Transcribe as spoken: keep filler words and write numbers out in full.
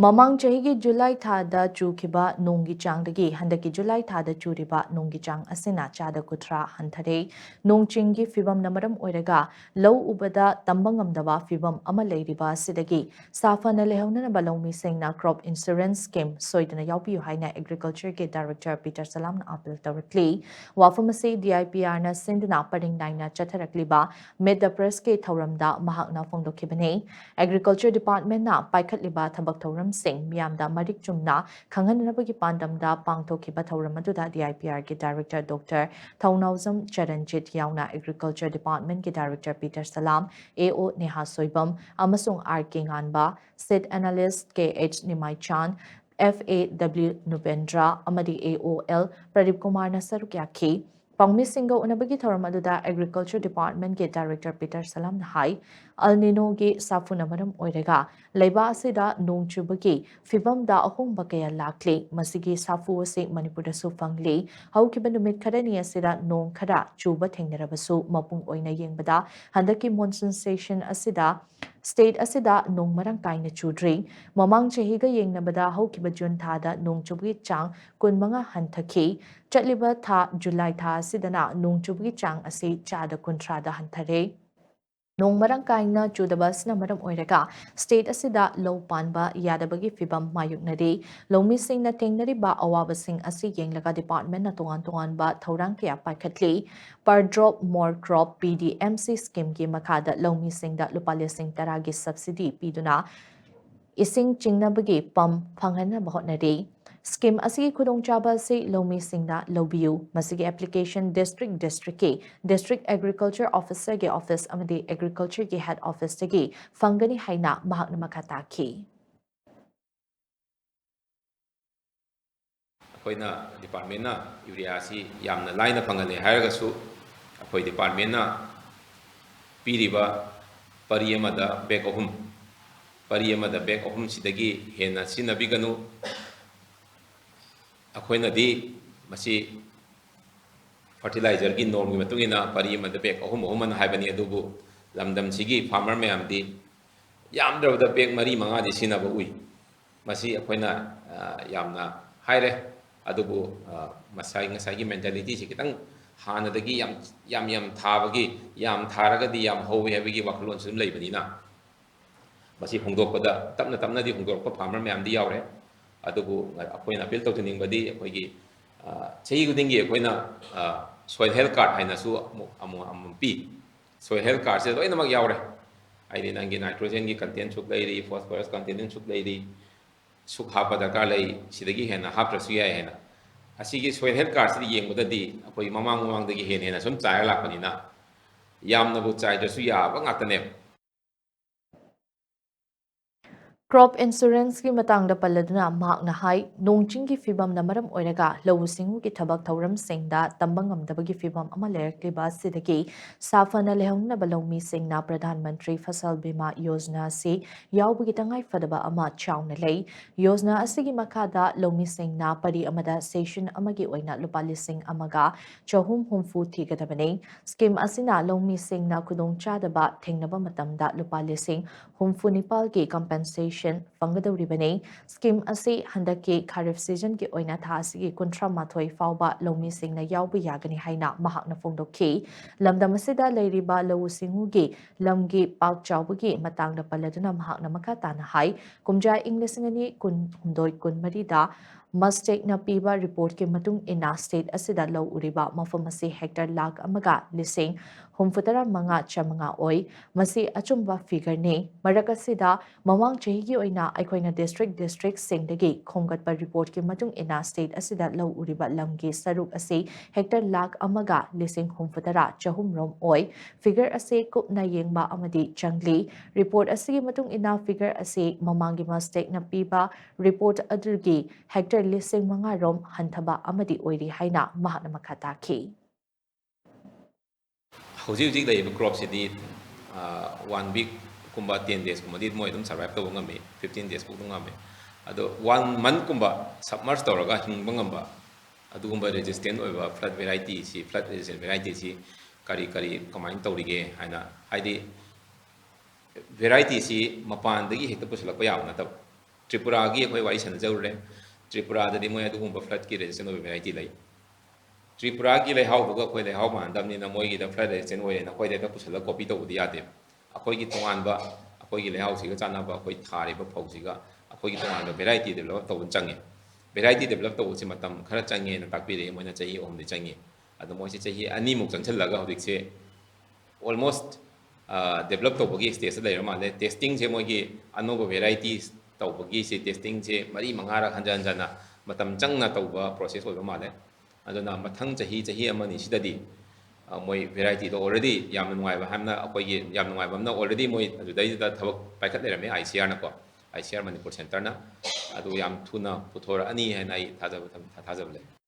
ꯃꯃꯥꯡ ꯆꯍꯤꯒꯤ ꯖꯨꯂꯥꯏ ꯊꯥꯗ ꯆꯨꯈꯤꯕ ꯅꯣꯡꯒꯤ ꯆꯥꯡꯗꯒꯤ ꯍꯟꯗꯛꯀꯤ ꯖꯨꯂꯥꯏ ꯊꯥꯗ ꯆꯨꯔꯤꯕ ꯅꯣꯡꯒꯤ ꯆꯥꯡ ꯑꯁꯤꯅ ꯆꯥꯗ ꯀꯨꯟꯊ꯭ꯔꯥ ꯍꯟꯊꯔꯦ꯫ ꯅꯣꯡ ꯆꯤꯡꯒꯤ ꯐꯤꯕꯝꯅ ꯃꯔꯝ ꯑꯣꯏꯔꯒ ꯂꯧ ꯎꯕꯗ ꯇꯝꯕ ꯉꯝꯗꯕ ꯐꯤꯕꯝ ꯑꯃ ꯂꯩꯔꯤꯕ ꯑꯁꯤꯗꯒꯤ ꯁꯥꯐꯅ ꯂꯩꯍꯧꯅꯅꯕ ꯂꯧꯃꯤꯁꯤꯡꯅ crop insurance scheme ꯁꯣꯏꯗꯅ ꯌꯥꯎꯕꯤꯌꯨ ꯍꯥꯏꯅ Agriculture ꯒꯤ Director ꯄꯤꯇꯔ ꯁꯂꯥꯝꯅ ꯑꯥꯄꯤꯜ ꯇꯧꯔꯛꯂꯤ꯫ ꯋꯥꯐꯝ ꯑꯁꯤ D I P R ꯅ ꯁꯤꯟꯗꯨꯅ ꯄꯔꯤꯡ ꯅꯥꯏꯅ ꯆꯠꯊꯔꯛꯂꯤꯕ Meet the Press ꯀꯤ ꯊꯧꯔꯝꯗ ꯃꯍꯥꯛꯅ ꯐꯣꯡꯗꯣꯛꯈꯤꯕꯅꯤ꯫ Agriculture Department ꯅ ꯄꯥꯏꯈꯠꯂꯤꯕ ꯊꯕꯛ ꯊꯧꯔꯝꯁꯤꯡ ꯃꯤꯌꯥꯝꯗ ꯃꯔꯤꯛ ꯆꯨꯝꯅ ꯈꯪꯍꯟꯅꯕꯒꯤ ꯄꯥꯟꯗꯝꯗ ꯄꯥꯡꯊꯣꯛꯈꯤꯕ ꯊꯧꯔꯝ ꯑꯗꯨꯗ D I P R ꯒꯤ Director Doctor ꯊꯧꯅꯥꯎꯖꯝ ꯆꯔꯟꯖꯤꯠ ꯌꯥꯎꯅ Agriculture Department ꯀꯤ Director Peter Salam, A O Neha Soibam ꯑꯃꯁꯨꯡ R K ꯉꯥꯟꯕ, Seed Analyst K H ꯅꯤꯃꯥꯏꯆꯥꯟ, F A W ꯅꯨꯄꯦꯟꯗ꯭ꯔ ꯑꯃꯗꯤ A O L ꯄ꯭ꯔꯗꯤꯞ ꯀꯨꯃꯥꯔꯅ ꯁꯔꯨꯛ ꯌꯥꯈꯤ꯫ ꯄꯥꯎꯃꯤꯁꯤꯡꯒ ꯎꯅꯕꯒꯤ ꯊꯧꯔꯝ ꯑꯗꯨꯗ Agriculture Department ꯀꯤ Director ꯄꯤꯇꯔ ꯁꯂꯥꯝꯅ ꯍꯥꯏ, ꯑꯜ ꯅꯤꯅꯣꯒꯤ ꯁꯥꯐꯨꯅ ꯃꯔꯝ ꯑꯣꯏꯔꯒ ꯂꯩꯕꯥꯛ ꯑꯁꯤꯗ ꯅꯣꯡ ꯆꯨꯕꯒꯤ ꯐꯤꯕꯝꯗ ꯑꯍꯣꯡꯕ ꯀꯌꯥ ꯂꯥꯛꯂꯤ꯫ ꯃꯁꯤꯒꯤ ꯁꯥꯐꯨ ꯑꯁꯤ ꯃꯅꯤꯄꯨꯔꯗꯁꯨ ꯐꯪꯂꯤ꯫ ꯍꯧꯈꯤꯕ ꯅꯨꯃꯤꯠ ꯈꯔꯅꯤ ꯑꯁꯤꯗ ꯅꯣꯡ ꯈꯔ ꯆꯨꯕ ꯊꯦꯡꯅꯔꯕꯁꯨ, ꯃꯄꯨꯡ ꯑꯣꯏꯅ ꯌꯦꯡꯕꯗ ꯍꯟꯗꯛꯀꯤ monsoon session ꯑꯁꯤꯗ state ꯑꯁꯤꯗ ꯅꯣꯡ ꯃꯔꯥꯡ ꯀꯥꯏꯅ ꯆꯨꯗ꯭ꯔꯤ꯫ ꯃꯃꯥꯡ ꯆꯍꯤꯒ ꯌꯦꯡꯅꯕꯗ ꯍꯧꯈꯤꯕ ꯖꯨꯟ ꯊꯥꯗ ꯅꯣꯡ ꯆꯨꯕꯒꯤ ꯆꯥꯡ ꯀꯨꯟꯃꯉꯥ ꯍꯟꯊꯈꯤ꯫ ꯆꯠꯂꯤꯕ ꯊꯥ ꯖꯨꯂꯥꯏ ꯊꯥ ꯑꯁꯤꯗꯅ ꯅꯣꯡ ꯆꯨꯕꯒꯤ ꯆꯥꯡ ꯑꯁꯤ ꯆꯥꯗ ꯀꯨꯟꯊ꯭ꯔꯥꯗ ꯍꯟꯊꯔꯦ꯫ ꯅꯣꯡ ꯃꯔꯥꯡ ꯀꯥꯏꯅ ꯆꯨꯗꯕ ꯑꯁꯤꯅ ꯃꯔꯝ ꯑꯣꯏꯔꯒ state ꯑꯁꯤꯗ ꯂꯧ ꯄꯥꯟꯕ ꯌꯥꯗꯕꯒꯤ ꯐꯤꯕꯝ ꯃꯥꯌꯣꯛꯅꯔꯤ꯫ ꯂꯧꯃꯤꯁꯤꯡꯅ ꯊꯦꯡꯅꯔꯤꯕ ꯑꯋꯥꯕꯁꯤꯡ ꯑꯁꯤ ꯌꯦꯡꯂꯒ department ꯅ ꯇꯣꯉꯥꯟ ꯇꯣꯉꯥꯟꯕ ꯊꯧꯔꯥꯡ ꯀꯌꯥ ꯄꯥꯏꯈꯠꯂꯤ꯫ Per Drop More Crop, P D M C scheme ꯒꯤ ꯃꯈꯥꯗ ꯂꯧꯃꯤꯁꯤꯡꯗ ꯂꯨꯄꯥ ꯂꯤꯁꯤꯡ ꯇꯔꯥꯒꯤ subsidy ꯄꯤꯗꯨꯅ ꯏꯁꯤꯡ ꯆꯤꯡꯅꯕꯒꯤ pump ꯐꯪꯍꯟꯅꯕ ꯍꯣꯠꯅꯔꯤ꯫ Scheme ꯑꯁꯤꯒꯤ ꯈꯨꯗꯣꯡꯆꯥꯕ ꯑꯁꯤ ꯂꯧꯃꯤꯁꯤꯡꯅ ꯂꯧꯕꯤꯌꯨ꯫ ꯃꯁꯤꯒꯤ application district district ꯀꯤ District Agriculture Officer ꯒꯤ office ꯑꯃꯗꯤ Agriculture ꯒꯤ head office ꯇꯒꯤ ꯐꯪꯒꯅꯤ ꯍꯥꯏꯅ ꯃꯍꯥꯛꯅ ꯃꯈꯥ ꯇꯥꯈꯤ꯫ ꯑꯩꯈꯣꯏꯅ department ꯅ urea ꯑꯁꯤ ꯌꯥꯝꯅ ꯂꯥꯏꯅ ꯐꯪꯍꯜꯂꯦ ꯍꯥꯏꯔꯒꯁꯨ, ꯑꯩꯈꯣꯏ department ꯅ ꯄꯤꯔꯤꯕ ꯄꯔꯤ ꯑꯃꯗ bag ꯑꯍꯨꯝ, ꯄꯔꯤ ꯑꯃꯗ bag ꯑꯍꯨꯝꯁꯤꯗꯒꯤ ꯍꯦꯟꯅ ꯁꯤꯖꯤꯟꯅꯕꯤꯒꯅꯨ꯫ ꯑꯩꯈꯣꯏꯅꯗꯤ ꯃꯁꯤ fertilizer ꯒꯤ norm ꯒꯤ ꯃꯇꯨꯡ ꯏꯟꯅ ꯄꯔꯤ ꯑꯃꯗ bag ꯑꯍꯨꯝ ꯑꯍꯨꯝ ꯑꯅ ꯍꯥꯏꯕꯅꯤ, ꯑꯗꯨꯕꯨ ꯂꯝꯗꯝꯁꯤꯒꯤ farmer ꯃꯌꯥꯝꯗꯤ ꯌꯥꯝꯗ꯭ꯔꯕꯗ bag ꯃꯔꯤ ꯃꯉꯥꯗꯤ ꯁꯤꯖꯤꯟꯅꯕ ꯎꯏ꯫ ꯃꯁꯤ ꯑꯩꯈꯣꯏꯅ, ꯑ, ꯌꯥꯝꯅ ꯍꯥꯏꯔꯦ꯫ ꯑꯗꯨꯕꯨ, ꯑ, ꯉꯁꯥꯏ, ꯉꯁꯥꯏꯒꯤ mentalityꯁꯤ ꯈꯤꯇꯪ ꯍꯥꯟꯅꯗꯒꯤ ꯌꯥꯝ, ꯌꯥꯝ, ꯌꯥꯝ ꯊꯥꯕꯒꯤ, ꯌꯥꯝ ꯊꯥꯔꯒꯗꯤ ꯌꯥꯝ ꯍꯧꯋꯤ ꯍꯥꯏꯕꯒꯤ ꯋꯥꯈꯜꯂꯣꯟꯁꯨ ꯑꯗꯨꯝ ꯂꯩꯕꯅꯤꯅ, ꯃꯁꯤ ꯍꯣꯡꯗꯣꯛꯄꯗ, ꯇꯞꯅ ꯇꯞꯅꯗꯤ ꯍꯣꯡꯗꯣꯔꯛꯄ farmer ꯃꯌꯥꯝꯗꯤ ꯌꯥꯎꯔꯦ꯫ ꯑꯗꯨꯕꯨ ꯑꯩꯈꯣꯏꯅ appeal ꯇꯧꯖꯅꯤꯡꯕꯗꯤ, ꯑꯩꯈꯣꯏꯒꯤ, ꯑ, ꯆꯍꯤ ꯈꯨꯗꯤꯡꯒꯤ ꯑꯩꯈꯣꯏꯅ, ꯑ, soil health card ꯍꯥꯏꯅꯁꯨ ꯑꯃꯨꯛ, ꯑꯃꯨꯛ, ꯑꯃꯨꯛ ꯄꯤ꯫ Soil health cardꯁꯦ ꯂꯣꯏꯅꯃꯛ ꯌꯥꯎꯔꯦ꯫ ꯍꯥꯏꯗꯤ ꯅꯪꯒꯤ nitrogenꯒꯤ content ꯁꯨꯛ ꯂꯩꯔꯤ, phosphorus content ꯁꯨꯛ ꯂꯩꯔꯤ, ꯁꯨꯛ ꯍꯥꯞꯄ ꯗꯔꯀꯥꯔ ꯂꯩ, ꯁꯤꯗꯒꯤ ꯍꯦꯟꯅ ꯍꯥꯞꯇ꯭ꯔꯁꯨ ꯌꯥꯏ ꯍꯥꯏꯅ꯫ ꯑꯁꯤꯒꯤ soil health cardꯁꯤꯗ ꯌꯦꯡꯕꯗꯗꯤ ꯑꯩꯈꯣꯏ ꯃꯃꯥꯡ ꯃꯃꯥꯡꯗꯒꯤ ꯍꯦꯟꯅ ꯍꯦꯟꯅ ꯁꯨꯝ ꯆꯥꯏꯔ ꯂꯥꯛꯄꯅꯤꯅ, ꯌꯥꯝꯅꯕꯨ ꯆꯥꯏꯗ꯭ꯔꯁꯨ ꯌꯥꯕ ꯉꯥꯛꯇꯅꯦꯕ꯫ Crop insuranceꯀꯤ ꯃꯇꯥꯡꯗ ꯄꯜꯂꯗꯨꯅ ꯃꯍꯥꯛꯅ ꯍꯥꯏ, ꯅꯣꯡ ꯆꯤꯡꯒꯤ ꯐꯤꯕꯝꯅ ꯃꯔꯝ ꯑꯣꯏꯔꯒ ꯂꯧꯎ ꯁꯤꯡꯎꯒꯤ ꯊꯕꯛ ꯊꯧꯔꯝꯁꯤꯡꯗ ꯇꯝꯕ ꯉꯝꯗꯕꯒꯤ ꯐꯤꯕꯝ ꯑꯃ ꯂꯩꯔꯛꯂꯤꯕ ꯑꯁꯤꯗꯒꯤ ꯁꯥꯐꯅ ꯂꯩꯍꯧꯅꯕ ꯂꯧꯃꯤꯁꯤꯡꯅ ꯄ꯭ꯔꯙꯥꯟ ꯃꯟꯇ꯭ꯔꯤ ꯐꯁꯜ ꯕꯤꯃꯥ ꯌꯣꯖꯅꯥ ꯑꯁꯤ ꯌꯥꯎꯕꯒꯤ ꯇꯉꯥꯏ ꯐꯗꯕ ꯑꯃ ꯆꯥꯎꯅ ꯂꯩ꯫ ꯌꯣꯖꯅꯥ ꯑꯁꯤꯒꯤ ꯃꯈꯥꯗ ꯂꯧꯃꯤꯁꯤꯡꯅ ꯄꯔꯤ ꯑꯃꯗ session ꯑꯃꯒꯤ ꯑꯣꯏꯅ ꯂꯨꯄꯥ ꯂꯤꯁꯤꯡ ꯑꯃꯒ ꯆꯍꯨꯝ ꯍꯨꯝꯐꯨ ꯊꯤꯒꯗꯕꯅꯤ꯫ Scheme ꯑꯁꯤꯅ ꯂꯧꯃꯤꯁꯤꯡꯅ ꯈꯨꯗꯣꯡꯆꯥꯗꯕ ꯊꯦꯡꯅꯕ ꯃꯇꯝꯗ ꯂꯨꯄꯥ ꯂꯤꯁꯤꯡ ꯍꯨꯝꯐꯨ ꯅꯤꯄꯥꯜꯒꯤ compensation ꯐꯪꯒꯗꯧꯔꯤꯕꯅꯤ꯫ Scheme ꯑꯁꯤ ꯍꯟꯗꯛꯀꯤ Kharif seasonꯒꯤ ꯑꯣꯏꯅ ꯊꯥ ꯑꯁꯤꯒꯤ ꯀꯨꯟꯊ꯭ꯔꯥ ꯃꯥꯊꯣꯏ ꯐꯥꯎꯕ ꯂꯧꯃꯤꯁꯤꯡꯅ ꯌꯥꯎꯕ ꯌꯥꯒꯅꯤ ꯍꯥꯏꯅ ꯃꯍꯥꯛꯅ ꯐꯣꯡꯗꯣꯛꯈꯤ꯫ ꯂꯝꯗꯝ ꯑꯁꯤꯗ ꯂꯩꯔꯤꯕ ꯂꯧꯎ ꯁꯤꯡꯎꯒꯤ ꯂꯝꯒꯤ ꯄꯥꯛ ꯆꯥꯎꯕꯒꯤ ꯃꯇꯥꯡꯗ ꯄꯜꯂꯗꯨꯅ ꯃꯍꯥꯛꯅ ꯃꯈꯥ ꯇꯥꯅ ꯍꯥꯏ, ꯀꯨꯝꯖꯥ ꯏꯪ ꯂꯤꯁꯤꯡ ꯑꯅꯤ ꯀꯨꯟꯍꯨꯝꯗꯣꯏ ꯀꯨꯟꯃꯔꯤꯗ ꯃꯁꯇꯦꯛꯅ ꯄꯤꯕ reportꯀꯤ ꯃꯇꯨꯡ ꯏꯟꯅ state ꯑꯁꯤꯗ ꯂꯧ ꯎꯔꯤꯕ ꯃꯐꯝ ꯑꯁꯤ hectare ꯂꯥꯈ ꯑꯃꯒ ꯂꯤꯁꯤꯡ ꯍꯨꯝꯐꯨꯇꯔꯥ ꯃꯉꯥ ꯆꯥꯃꯉꯥ ꯑꯣꯏ꯫ ꯃꯁꯤ ꯑꯆꯨꯝꯕ figureꯅꯤ꯫ ꯃꯔꯛ ꯑꯁꯤꯗ ꯃꯃꯥꯡ ꯆꯍꯤꯒꯤ ꯑꯣꯏꯅ ꯑꯩꯈꯣꯏꯅ district districtꯁꯤꯡꯗꯒꯤ ꯈꯣꯝꯒꯠꯄ reportꯀꯤ ꯃꯇꯨꯡ ꯏꯟꯅ state ꯑꯁꯤꯗ ꯂꯧ ꯎꯔꯤꯕ ꯂꯝꯒꯤ ꯁꯔꯨꯛ ꯑꯁꯤ hectare ꯂꯥꯈ ꯑꯃꯒ ꯂꯤꯁꯤꯡ ꯍꯨꯝꯐꯨꯇꯔꯥ ꯆꯍꯨꯝ ꯔꯣꯝ ꯑꯣꯏ꯫ Figure ꯑꯁꯤ ꯀꯨꯞꯅ ꯌꯦꯡꯕ ꯑꯃꯗꯤ ꯆꯪꯂꯤ꯫ Report ꯑꯁꯤꯒꯤ ꯃꯇꯨꯡ ꯏꯟꯅ figure ꯑꯁꯤ ꯃꯃꯥꯡꯒꯤ ꯃꯁꯇꯦꯛꯅ ꯄꯤꯕ report ꯑꯗꯨꯒꯤ hectare ꯂꯤꯁꯤꯡ ꯃꯉꯥ ꯔꯣꯝ ꯍꯟꯊꯕ ꯑꯃꯗꯤ ꯑꯣꯏꯔꯤ ꯍꯥꯏꯅ ꯃꯍꯥꯛꯅ ꯃꯈꯥ ꯇꯥꯈꯤ꯫ ꯍꯧꯖꯤꯛ ꯍꯧꯖꯤꯛ ꯂꯩꯔꯤꯕ cropꯁꯤꯗꯤ, ꯑ, one weekꯀꯨꯝꯕ, ten daysꯀꯨꯝꯕꯗꯤ ꯃꯣꯏ ꯑꯗꯨꯝ survive ꯇꯧꯕ ꯉꯝꯃꯤ, fifteen days ꯐꯥꯎ ꯑꯗꯨꯝ ꯉꯝꯃꯤ꯫ ꯑꯗꯣ one monthꯀꯨꯝꯕ submerge ꯇꯧꯔꯒ ꯍꯤꯡꯕ ꯉꯝꯕ ꯑꯗꯨꯒꯨꯝꯕ resistant ꯑꯣꯏꯕ flood varietyꯁꯤ, flood resistant varietyꯁꯤ ꯀꯔꯤ ꯀꯔꯤ ꯀꯃꯥꯏꯅ ꯇꯧꯔꯤꯒꯦ ꯍꯥꯏꯅ, ꯍꯥꯏꯗꯤ varietyꯁꯤ ꯃꯄꯥꯟꯗꯒꯤ ꯍꯦꯛꯇ ꯄꯨꯁꯤꯜꯂꯛꯄ ꯌꯥꯕ ꯅꯠꯇꯕ, ꯇ꯭ꯔꯤꯄꯨꯔꯥꯒꯤ ꯑꯩꯈꯣꯏ ꯋꯥꯔꯤ ꯁꯥꯟꯅꯖꯔꯨꯔꯦ꯫ ꯇ꯭ꯔꯤꯄꯨꯔꯥꯗꯗꯤ ꯃꯣꯏ ꯑꯗꯨꯒꯨꯝꯕ floodꯀꯤ resistant ꯑꯣꯏꯕ variety ꯂꯩ꯫ ꯇ꯭ꯔꯤꯄꯨꯔꯥꯒꯤ ꯂꯩꯍꯥꯎꯗꯨꯒ ꯑꯩꯈꯣꯏ ꯂꯩꯍꯥꯎ ꯃꯥꯟꯅꯗꯕꯅꯤꯅ ꯃꯣꯏꯒꯤꯗ flood resistant ꯑꯣꯏꯔꯦꯅ ꯑꯩꯈꯣꯏꯗ ꯍꯦꯛꯇ ꯄꯨꯁꯜꯂꯒ copy ꯇꯧꯕꯗꯤ ꯌꯥꯗꯦꯕ꯫ ꯑꯩꯈꯣꯏꯒꯤ ꯇꯣꯉꯥꯟꯕ, ꯑꯩꯈꯣꯏꯒꯤ ꯂꯩꯍꯥꯎꯁꯤꯒ ꯆꯥꯟꯅꯕ, ꯑꯩꯈꯣꯏ ꯊꯥꯔꯤꯕ ꯐꯧꯁꯤꯒ ꯑꯩꯈꯣꯏꯒꯤ ꯇꯣꯉꯥꯟꯕ variety develop ꯇꯧꯕ ꯆꯪꯉꯦ꯫ Variety develop ꯇꯧꯕꯁꯤ ꯃꯇꯝ ꯈꯔ ꯆꯪꯉꯦꯅ ꯇꯥꯛꯄꯤꯔꯛꯏ꯫ ꯃꯣꯏꯅ ꯆꯍꯤ ꯑꯍꯨꯝꯗꯤ ꯆꯪꯉꯤ꯫ ꯑꯗꯣ ꯃꯣꯏꯁꯦ ꯆꯍꯤ ꯑꯅꯤꯃꯨꯛ ꯆꯪꯁꯤꯜꯂꯒ ꯍꯧꯖꯤꯛꯁꯦ almost develop ꯇꯧꯕꯒꯤ stageꯇ ꯂꯩꯔ ꯃꯥꯜꯂꯦ꯫ Testingꯁꯦ ꯃꯣꯏꯒꯤ ꯑꯅꯧꯕ varieties ꯇꯧꯕꯒꯤꯁꯦ testingꯁꯦ ꯃꯔꯤ ꯃꯉꯥꯔꯛ ꯍꯟꯖ ꯍꯟꯖꯅ ꯃꯇꯝ ꯆꯪꯅ ꯇꯧꯕ process ꯑꯣꯏꯕ ꯃꯥꯜꯂꯦ꯫ ꯑꯗꯨꯅ ꯃꯊꯪ ꯆꯍꯤ, ꯆꯍꯤ ꯑꯃꯅꯤ ꯁꯤꯗꯗꯤ, ꯑ, ꯃꯣꯏ varietyꯗꯣ already ꯌꯥꯝꯅ ꯅꯨꯡꯉꯥꯏꯕ, ꯍꯥꯏꯅ ꯑꯩꯈꯣꯏꯒꯤ ꯌꯥꯝ ꯅꯨꯡꯉꯥꯏꯕ ꯑꯃꯅ already ꯃꯣꯏ ꯑꯗꯨꯗꯩꯗꯨꯗ ꯊꯕꯛ ꯄꯥꯏꯈꯠ ꯂꯩꯔꯝꯃꯦ, ICRꯅꯀꯣ, ICR ꯃꯅꯤꯄꯨꯔ centreꯅ꯫ ꯑꯗꯨ ꯌꯥꯝ ꯊꯨꯅ ꯄꯨꯊꯣꯔꯛꯑꯅꯤ ꯍꯥꯏꯅ ꯑꯩ ꯊꯥꯖꯕ ꯊꯝ-, ꯊꯥꯖꯕ ꯂꯩ꯫